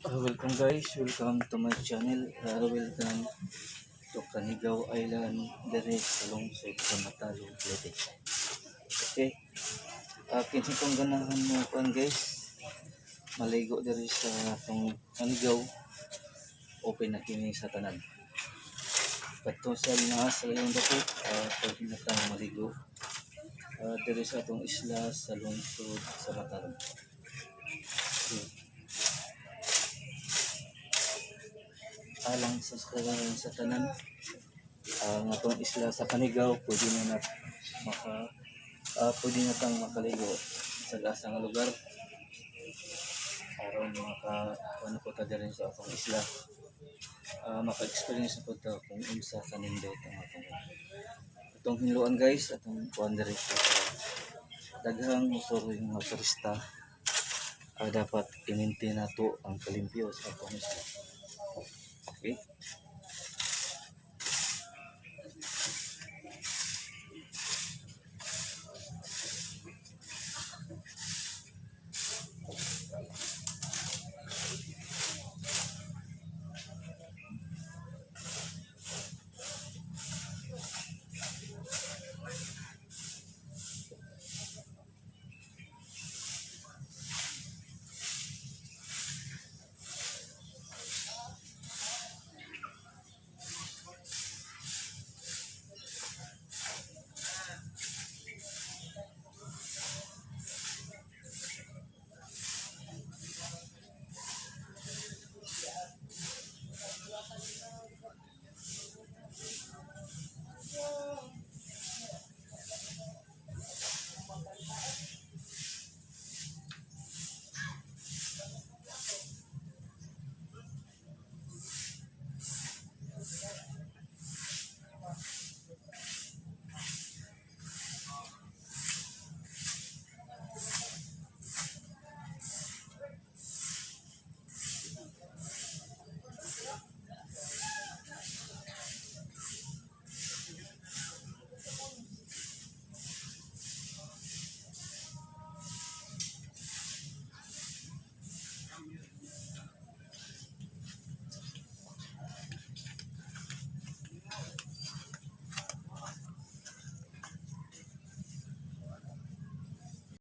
Welcome guys, welcome to my channel. Welcome to Canigao Island, dire sa lungsod sa Matalom, Leyte. Okay. Kinsa kong ganahan mo kuan guys, maligo diri sa atong Canigao, open na kini sa tanan. Kadto sa naa sa layong dapit, pwede na tang maligo diri sa atong isla sa lungsod sa Matalom. Okay. Alang sa tanan, ang atong isla sa Canigao, pwede na tang makaligo sa asa nga lugar aron maka ano po ta diri sa atong isla, maka-experience na po ta kung unsa kanindot ang atong hinloan guys, atong kuan diri sa daghang mosuroy mga turista. Dapat i-maintain nato ang kalimpyo sa atong isla. Okay.